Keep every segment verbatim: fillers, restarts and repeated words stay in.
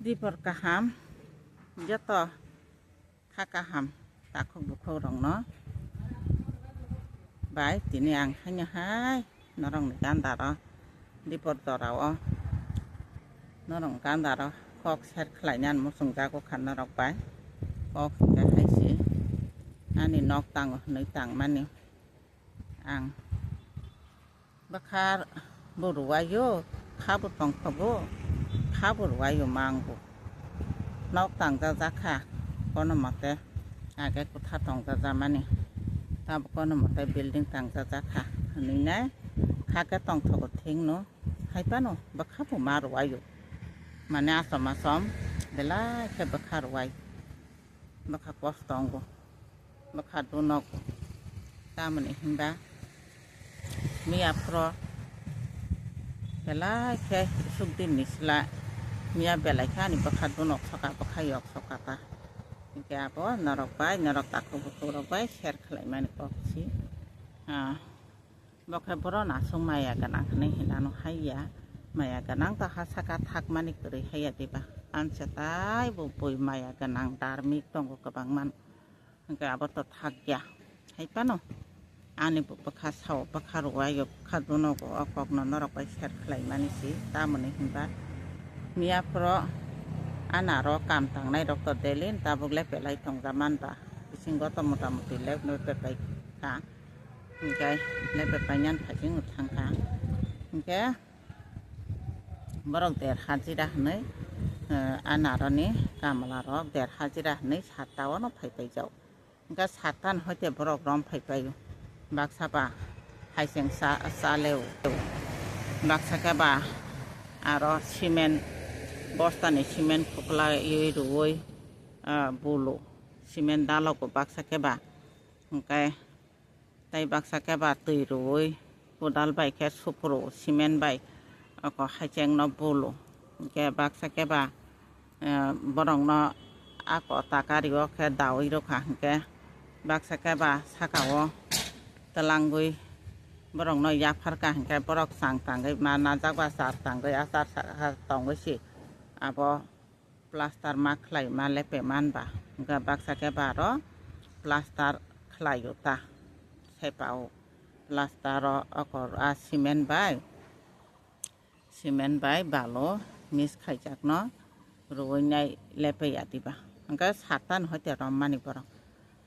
Dipor kaham, joto kha kaham takhuk bukhuk rokno bai tini ang haino hai norokni gandaro dipor jorao norok gandaro kok share khlainani muchungjago kha norok bai kok hwnkhe hai se ani nok tango hwnwi tangmani ang. Bwkha bo rwuaio, kha bo tongthogo, kha bo rwuaio mango. Nok tangjajak kha, kono mote age kwtha tongjajakmani. Tabo kono mote building tangjajak kha. Hwnwi nai kha khe tongthogo thikno, hai phano bwkha bo ma rwuaio. Mane asom asom belai khe bwkha rwuai. Bwkha kosto tongo, bwkha dunok. Tamoni hinba miya phro belai khe sukdin ni sla miya belai khe ani bwkha dunok soka bwkha yok soka ta. Hinkhe abo norok bai norok takhuk bukhuk rok bai share khlaimani kok si. Ah. Bo khe borok aswk maya gwnang hwnwi hinano hai ya. Maya gwnang to ha saka thakmani kwrwi hai ya diba? Anse tai bo bui maya gwnang dharmik tongo kwbangma. Hinkhe abo to thak ya. Hai phano ani bo bwkha sao, bwkha rwuaio, bwkha dunogo o kokno norok bai share khlaimani si. Tamoni hinba miya phro anaro kam tangnai rok to delin tabuk le belai tongjaman ba. Bisingo to mota moti le no pepai kha. Hinkhe lepe painani phaising thangkha. Hinkhe borok der hajira hwnwi, eh, a naroni kamla rok der hajira hwnwi satta o no phaipaijak. Hinkhe satta ni hoite borok rom phaipaio. Baksa ba haiseng sa, saleo. Baksa khe ba aro cement, bostani cement phuklaiwi rwui, ah, bulo. Cement dalogo baksa khe ba. Hinkhe Tei baksa khe ba twi rwui, kodal bai khe supru, cement bai oko haichengno bulo. Hinkhe baksa khe ba, eh, borokno ako taka rio khe daui rwkha hinkhe baksa khe ba sakao twlangwi borokno yapharkha hinkhe borok chang tangwi ma najak ba char tangwi achar saka tongwi si abo plaster ma khlai ma lepe man ba, hwnkhe baksa khe ba aro plaster khlai o ta, sepa o plaster o okor a cement bai, cement bai balo mix khaijak no rwui nai lepe ya diba, hwnkhe satta ni hoite rom mani borok.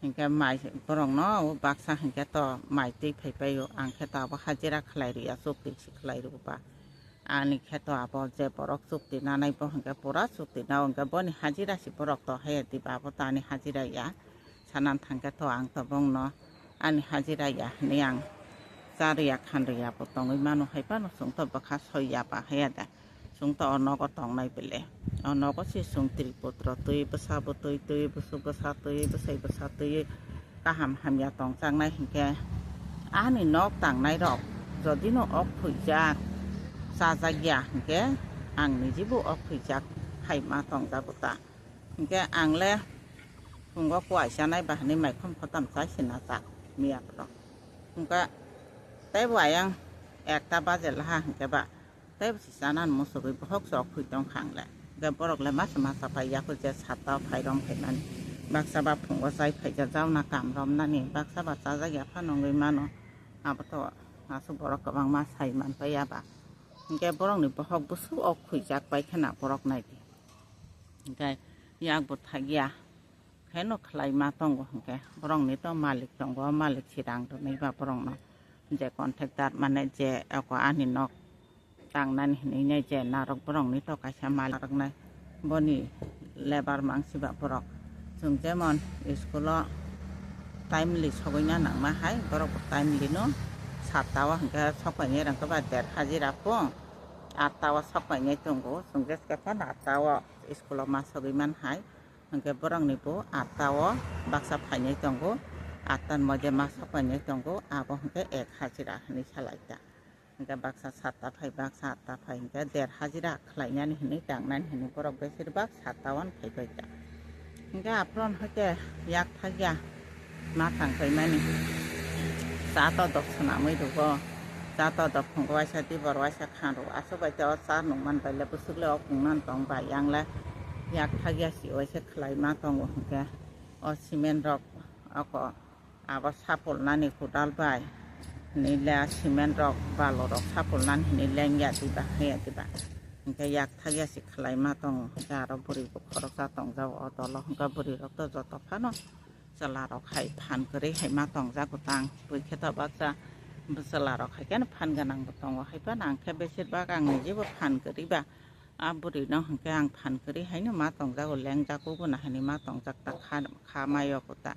Hinkhe mai borokno o baksa hinkhe to mai twi phaipaio, ang khe to abo hajira khlai rwya, chukti se khlai rwba. Ani khe to abo je borok chukti nanai bo hinkhe pura chukti nao hinkhe boni hajira se borok to haiya diba, abo to ani hajira ya. Sanan thangkhe to ang to bongno ani hajira ya hinwi ang cha rwya khan rwya bo tongwi mano, hai phano chwng to bwkha soi ya ba haiya da. Chwng to o nogo tongnai bele. O nogo se chwng Tripura twi, bwsa bwtwi twi, bwswk bwsa twi, bwsai bwsa twi, kaham hamya tongchaknai hinkhe ani nok tangnai rok jodi no ok phuijak, chajak ya hinkhe ang nijibo ok phuijak hai ma tongjago ta. Hinkhe ang le phungo kuai chanai ba hinwi maikhum khotom chai se nachak miya borok. Hinkhe teibo ayang ekta baje laha hinkhe ba Tei bo se chanani muchugwi bohok se ok phui tong kha ang le. Hwnkhe borok le masa masa phai yaphur je satta o phai rom phaimani. Baksa ba phungo chai phaijak jauna kam romnani, baksa ba chajak ya phano wngwi mano. Abo to aswk borok kwbangma sai man pai ya ba. Hwnkhe borokni bohok bwswk ok phuijak pai kheno borok nai di. Hwnkhe yak bo thak ya. Khaino khlai ma tongo hwnkhe borokni to malik tongo, malik se rang rwnai ba borokno. Je contractor mane je oko ani nok tangnani hinwi nai je narok borokni to kaisa malik rwnai. Boni labour mangsi ba borok. Chwng jemon school o timely sogwi na nangma hai borok bo timely no satta o hwnkhe sok painai rwngkhe ba der hajira phung atta o sok painai tongo. Chwng jeske phano atta o school o ma sogwi man hai. Hwnkhe borokni bo atta o baksa phainai tongo, atta ni moide masa phainai tongo, abo hwnkhe ek hajira hinwi salai ta. Hwnkhe baksa satta phai, baksa atta phai, hwnkhe der hajira khlainani hinwi tangnani hinwi borok besirbak satta o phaibai ta. Hwnkhe aphuru hwnkhe yak thakya ma thang paimani. Cha todok swnamwi rwgo, cha todok phungo waisa dibor waisa khan rwgo, aswk bai tei o cha nungman bai le bwswk le o kungnan tong bai yang le. Yak thagya si oise khlai ma tongo hwnkhe o cement rok oko abo sapulnani kudal bai hinwi le cement rok balu rok sapulnani hinwi lengya diba haya diba hwnkhe yak thagya si khlai ma tongo hwnkhe aro bwrwi bo khoroksa tongjago o dolo hwnkhe bwrwi rok to joto phano chwla rok hai phan kwrwi hai ma tongjago tang bwkhe to baksa chwla rok hai kheno phan gwnang bo tongo hai phano ang khe besir bak ang niji bo phan kwrwi ba. A bwrwi no hwnkhe ang phan kwrwi haino ma tongjago, lengjago bo na hinwi ma tongjak ta kha, kha mayo ko ta.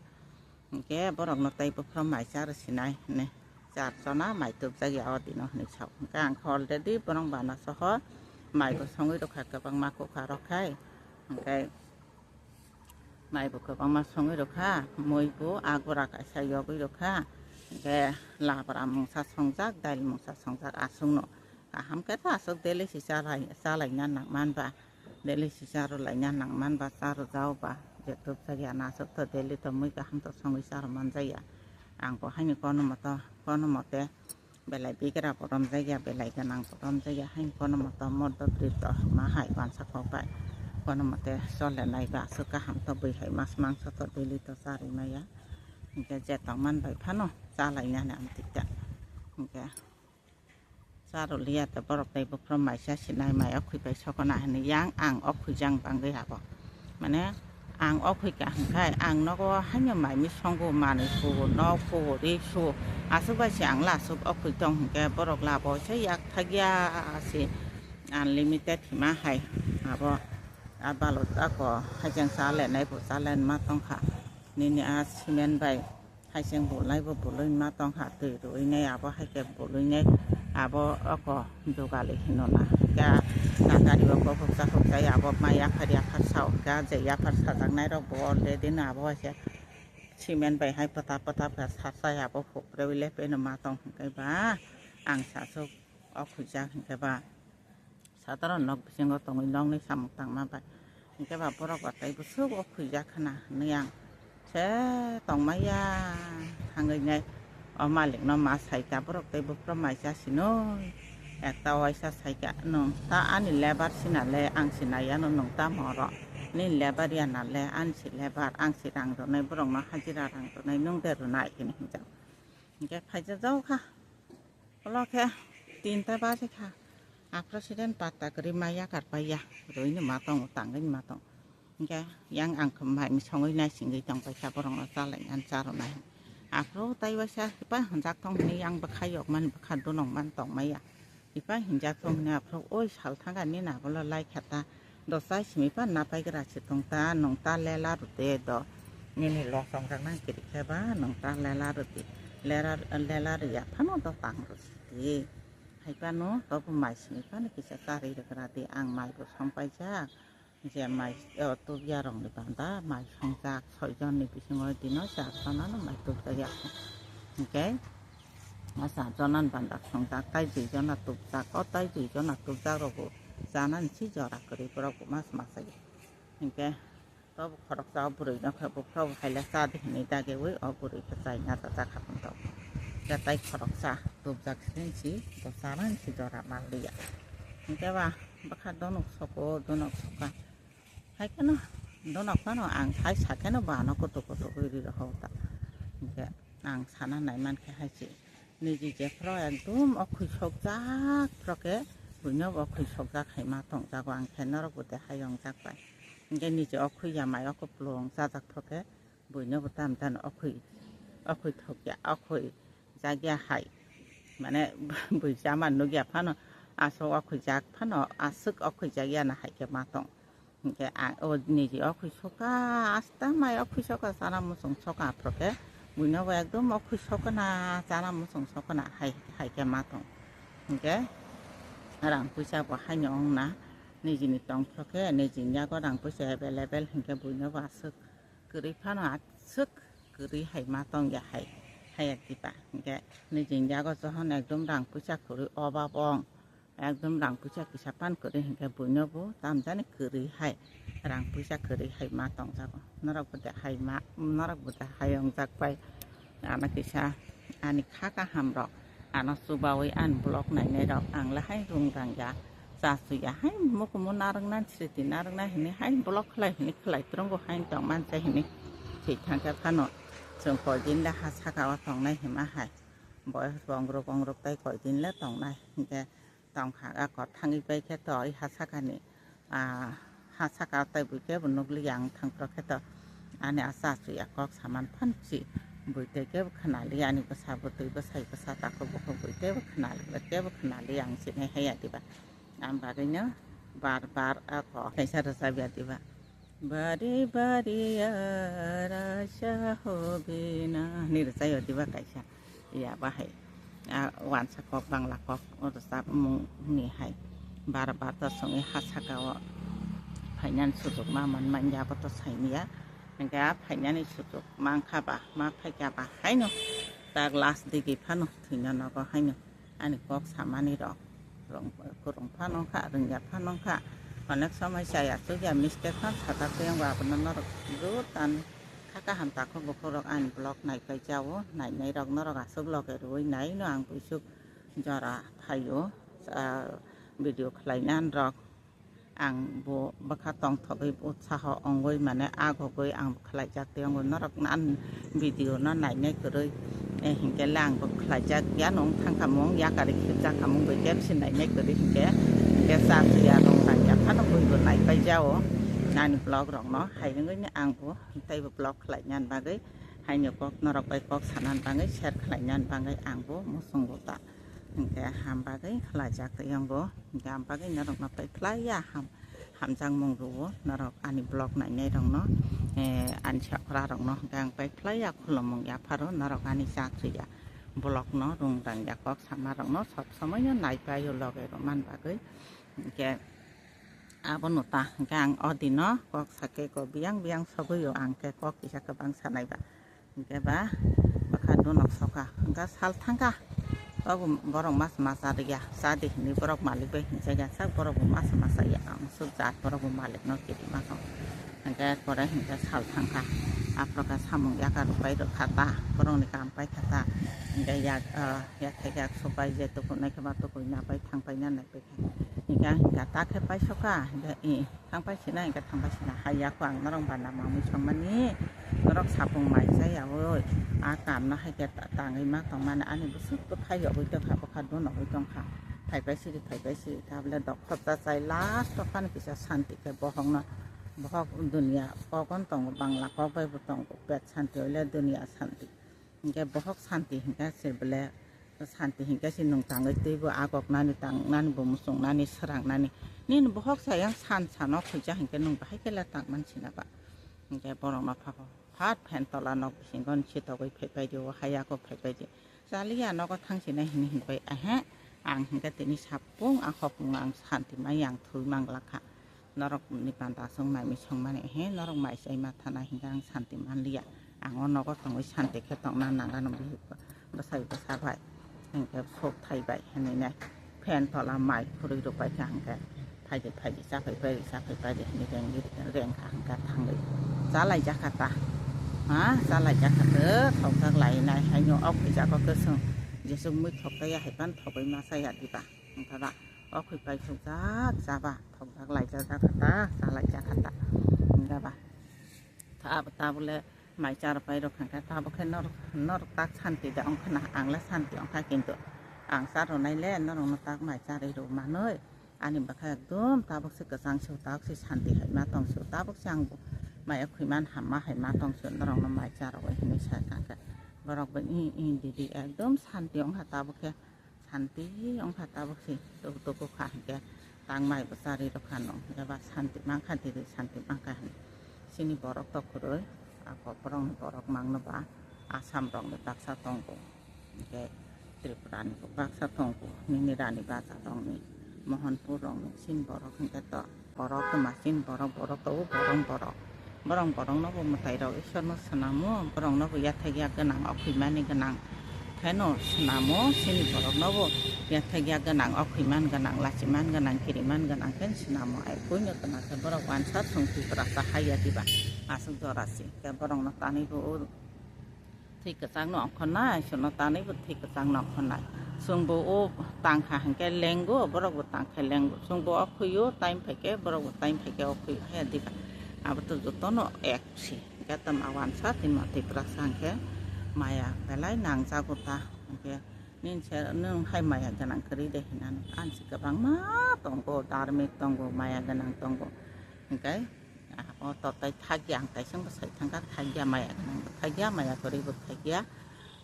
Hwnkhe borok no tei buphuru mai cha rw sinai hinwi char chona mai tubjak ya o dino hinwi sao. Hwnkhe ang khe already borok bana soho mai bo songwi rwkha kwbangma kukha rok khai. Hwnkhe mai bo kwbangma songwi rwkha, mui bo a gura kaisa yogwi rwkha. Hwnkhe labra mungsa songjak, dail mungsa songjak aswk no. Kaham khe ta aswk daily si chalai, chalaina nang man ba, daily si charwlaina nang man ba, charwjao ba, je tubjak ya na aswk to daily to mui kaham to songwi charw man jaya. Ang bo haino kono moto, kono mote belai bigra bo romjak ya, belai gwnang bo romjak ya, haino kono moto mordo bwrwi to ma hai uansa kok bai kono mote chole nai ba aswk kaham to bui hai mas mangso to daily to charwi maya. Hwnkhe je tong man bai phano chalainani amtwi ta. Hwnkhe Charwliya tei borok tei buphuru mai cha sinai mai o khwi pai sokona hinwi yang ang o khwi jang bangwi abo. Mane ang o khwi ka hwnkhe ang nogo haino mai mi songo manwi sugo nok sugo ri sugo aswk bai se ang la aswk o khwi tong hwnkhe borok labo se yak thagya se unlimited hima hai abo a balot ako hajang cha lenai bo cha lenma tongkha nini a cement bai. Haiseng bulai bo bului ma tong ha twi rui nai abo hai khe bului nai abo oko jugali hino na kya na gari o kok hoksa hoksa abo ma yaphar yaphar sao kya je yaphar sajak nai rok bo already no abo hai khe cement bai hai pwta pwta khe sasai abo hukre wi le peno ma tong hwnkhe ba ang sasuk o khwijak hwnkhe ba. Sadaro nok bisingo tongwi nokni samung tangma bai. Hwnkhe ba borok ba tei bwswk o khwijak khna hinwi ang se tongmaya thangwi nai o malikno ma saikha borok tei buphuru mai cha sinwi ekta waisa saikha nwng ta ani lebar sinale ang sinayano nwng tamo oro nini lebar yanale ani si lebar ang si rang rwnai borokno hajira rang rwnai nwng de rwnai hinwi hwnjak hwnkhe phaijak jago kha. Ulo khe tinta baji kha. Aphuru siden patta kwrwi ma yakar paiya. Rwini ma tongo, tangwini ma tongo. Hwnkhe yang ang khe mai mi songwi nai singwi tong paikha borokno chalainani charwnai. Aphuru tai waisa kipa hwnjak thong hwnwi yang bwkha yokmani bwkha dunokmani tongmaya. Kipa hwnjak thong hwnwi aphuru oi sal thangkha nini abulo lai kha ta. Dosa simi pa napaigra si tong ta, nwng ta lela rwdi do. Nini losong jak nang kiri khe ba, nwng ta lela rwdi. Lela, lela rwya phano do tang rwsidi. Hai phano tobo mai simi phano kisa charwi rwgra di, ang mai bo song paijak. Je mai, o, tubya rokni banda mai songjak, soi jonni bisingo dino char jonano mai tubjak ya. Hwnkhe, o char jonani banda songjak, tai dui jona tubjak, o tai dui jona tubjak rokbo chanani si jora kwrwi borok bo mas masai. Hwnkhe tobo khoroksa o bwrwino khe buphuru bo haila cha di hinwi dagiwi o bwrwi khe chaina da jakha phunto. Khe tai khoroksa tubjak sini si bo chanani si jora manliya. Hwnkhe ba bwkha donok soko donok soka. Hai kheno donok phano ang hai sa kheno bo ano kutuk kutuk wi ri rohor ta. Hwnkhe ang sana nai mankhe hai se. Niji jephuru ekdom okhwi sokjak phuru khe buino bo okhwi sokjak hai ma tongjago ang khe norok bo de hayong jak bai. Hwnkhe niji okhwi ya mai o kupulung chajak phuru khe buino bo tam tam okhwi, okhwi thokya, okhwi jakya hai. Mane bui chama nukya phano aswk okhwi jak phano aswk okhwi jakya na hai khe ma tong. Hwnkhe a, o niji okhwi soka, asta mai okhwi soka, chana muchung soka, aphuru khe buino bo ekdom okhwi sokna, chana muchung sokna hai, hai khe ma tong. Hwnkhe rang puisa bo haino wngna, nijini tong phuru khe nijini yago rang puisa available, hwnkhe buino bo aswk kwrwi phano aswk kwrwi hai ma tong ya hai, hai ya diba. Hwnkhe nijini yago johon ekdom rang puisa kwrwi obab wng. Ekdom rang puisa kisa pan kwrwi hwnkhe buino bo tamjani kwrwi hai rang puisa kwrwi hai ma tongjago. Norok bo de hai ma, norok bo de hai wngjak pai. Ano kisa ani kha kaham rok ano chubawi ani vlog nainai rok ang le hai rung rang ya. Cha chuya hai mukumu narwkna sriti narwkna hini hai block khlai hini khlai trongo hai tongman cha hini thik thangkha phano chwng koidin le ha saka o tongnai hima hai boyos bongrok bongrok tai koidin le tongnai hinkhe tongkha a kok thangwi pai khe to i ha sakani, ah, ha saka tai bui kebo nukliya ang thangphro khe to ani a cha chuya kok saman phan si bui tei kebo khnaliya ani bwsa bwtwi bwsai bwsa takhuk bukhuk bui teibo khnaliya kebo khnaliya ang sinai haya diba. Ang bagwino bar bar a kok kaisa rwchapya diba. Bari bari ar asha hobe na hinwi rwchaio diba kaisa. Ya bahai. A wansa kok bangla kok rwchapmung ni hai. Bar bar to songwi ha saka o phainani sujuk ma man manya abo to sainiya. Hinkhe a phainani sujuk mankha ba ma phaikha ba haino tak last digi phano thwina nogo haino. Ani kok samani rok rong kwrwng phano wngkha, rwngya phano wngkha. Onek somoi chaya chukya mistake phano sajak tei wngkha, abono norok joto ani kha kaham takhuk bukhuk rok ani vlog naipai jao, nainai rok norok aswk loge rwui naino ang buisuk jora phaio, ah, video khlaina rok. Ang bo bwkha tongthogwi utsaho ongwi mane agogwi ang bo khlaijak tei ongwi norok ani video no nainai kwrwi, eh, hinkhe le ang bo khlaijak ya nung thangkhamung yakari khibjakhamung bai khe bisi nainai kwrwi hinkhe hinkhe cha chuya rong rang ya phano bui bo naipai jao ani vlog rok no hai wngwi ang bo tei bo vlog khlaina bagwi haino kok norok bai kok sana bagwi share khlaina bagwi ang bo muchungo ta. Hinkhe ham bagwi khlaijak tei wngo, hinkhe ham bagwi norokno tei phlaiya ham, hamjakmung rwo norok ani vlog nainairokno, eh, ani chokra rokno hinkhe ang tei phlaiya khulumung yapharo norok ani cha chuya vlog no rung rang ya kok sama rokno sob somoi no naipaio loge rwman bagwi. Hinkhe abono ta hinkhe ang o dino kok sakhe ko biyang biyang sogwio ang khe kok kisa kwbang sanaiba. Hinkhe ba bwkha dunok soka hinkhe sal thangkha. Obo borok mas masa rwya cha di hinwi borok malik bai hinjak ya sak borok bo mas masa ya ang suk jat borok bo malik no kiri ma tong. Hinkhe pore hinkhe sal thangkha aphro khe samung yakar bai rwkha ta borok ni kam paikha ta hinkhe yak ah yathek yak supai je tukunai khe ma tukui na pai thang pai na nai pai kha hinkhe hinkhe ta khe paisoka hinkhe i. Thangpai sina hinkhe thangpai sina hai yako ang norok bana mamui songmani norok sapung mai chai yaui a kam no hai khe ta- tangwi ma tongmani ani bwswk bwkha yogwi tongkha bwkha dunogwi tongkha phaipai siri phaipai siri tabole dokhor ta chai last o phano kisa santi khe bohok no bohok dunia kok on tongo bangla kok bai bo tongo pet santi oile dunia santi. Hinkhe bohok santi hinkhe se bole santi hinkhe se nwng tangwi twibo agok nani tang nani bo muchung nani srang nani nini bohok sayang san sano khuija hinkhe nwng bahai khe le tangman sina ba hinkhe borok no pha pha phat phen tola nok bisingo ni sitogwi phaipai di o hayako phaipai di chaliya nogo thang sinai hini hinpai ahe ang hinkhe tini sapung a hopung ang santi mai ang thwi mang lakha. Norok ni panda aswk mai mui songmani he norok mai chai ma thana hinkhe ang santi manliya. Ang o nogo tongwi santi khe tongna nangano bwsai bwsa bai hinkhe sok thai bai hinwi nai fan tola mai khurui rw pai kha hinkhe phaidi phaidi chapai pai chapai pai hinwi rengkha hinkhe thangwi chalai jakha ta ha chalai jakha ta thokjak lai nai haino ok jago kwchwng jeswk mui thok taiya hai phano thogwi ma chaya diba hinkhe ba. O khwi paisuk jak jaba thokjak laijak jak kha ta cha laijak kha ta hinkhe ba ta tabole mai cha rwpai rw kha khe tabuk khe norok norok tak santi da wng khna ang le santi wng kha kintu ang cha rwnai le norok no tak mai cha rw manwi ani bwkha ekdom tabuk se kwchang se tabuk se santi hai ma tong se tabuk se ang maya khwi man hamma hai ma tong se norok no mai cha rw hinwi sa kha khe borok bai i i didi ekdom santi wng kha tabuk khe. Santi wngkha tabuk se tuku tuku kha hinkhe tangmai bo chari rwkha no hinkhe ba santi mankha didi santi mankha hin sini borok to kwrwi ako borokni borok mangno ba Assam rokni baksa tongo hinkhe Tripura ni bo baksa tongo nini rani bacha rokni Mohanpur rokni sini borok hinkhe to. Borok kwma chini borok, borok to borok borok. Borok borok no bo mwtai rok Isor no swnamo, borok no bo yathek yak gwnang, okhoi mani gwnang. Khe no swnamo, chini borok no bo yathek yak gwnang, okhoi man gwnang, lachi man gwnang, kiri man gwnang khe swnamo. Ai koi no tongma khe borok wansa chwng Tiprasa hai ya diba. Aswk jora si khe borok no tanwi bo o. Thwi kwchangno ongkhornai, chwngno tanwi bo thwi kwchangno ongkhornai. Chwngbo o tangkha hinkhe lengo, borokbo tangkhe lengo. Chwngbo o khwio, time phaikhe, borokbo time phaikhe o khwio. Haya diba? Abo to jotono ek si. Hinkhe tamo wansa, tini ma Tiprasa hinkhe maya belai nangjago ta. Hinkhe nini se nwng hai maya gwnang kwrwi de hinani. Ani se kwbangma tongo, dharmik tongo, maya gwnang tongo. Hinkhe Ah, o totai thakya ang kaisa wngkha sai thangkha, thakya maya gwnang bo thakya, maya kwrwi bo thakya,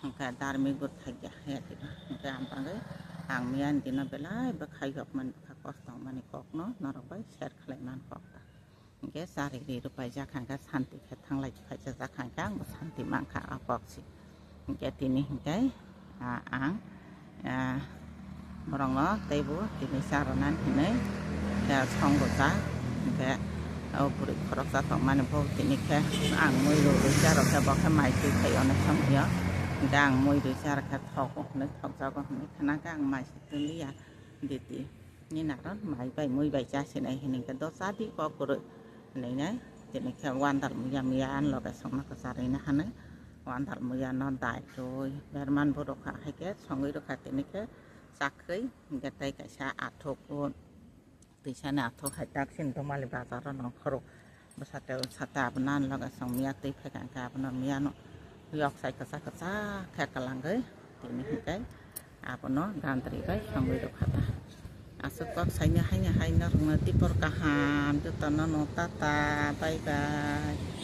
hwnkhe dharmik bo thakya, haya diba. Hwnkhe ang bagwi ang miyani dino belai bwkha yokmani, bwkha kosto wngmani kokno norok bai share khlai man kok ta. Hwnkhe chari ri rw paijak kha, hwnkhe santi khe thanglai phaijak kha, hwnkhe ang bo santi mankha, a kok si. Hingke tini hingke, ah, ang, ah, borokno teibo tini cha rwna hinwi, ah, song rwkha. Hingke o bwrwi khoroksa tongmani bo tini khe ang mui rw rw cha rwkha, bo khe mai twi phai ono somoi o. Hingke ang mui rw cha rwkha, thogo hinwi thokjago hinwi khna khe ang mai se twi liya. Diti, nini aro mai bai mui bai cha sinai hinwi khe do cha di kok kwrwi hinwi nai. Tini khe wandal muya miya ani loge songno kwcharwi na hinwi wandal muya no dai rwi berman bo rwkha, hai khe songwi rwkha tini khe chakhwi hingkhe tei kaisa athuk o twisani athuk hai tak sini Dumali bazar o nongkhoro. Bwsate sate abono ani loge chwng miya twi phaikha, hwnkhe abono miyano yok sai kwchak kwchak khe kwlangwi tini hwnkhe abono gandri bai songwi rwkha ta. Aswk kok saini haini hai norokno tipor kaham jotono no tata, bye bye.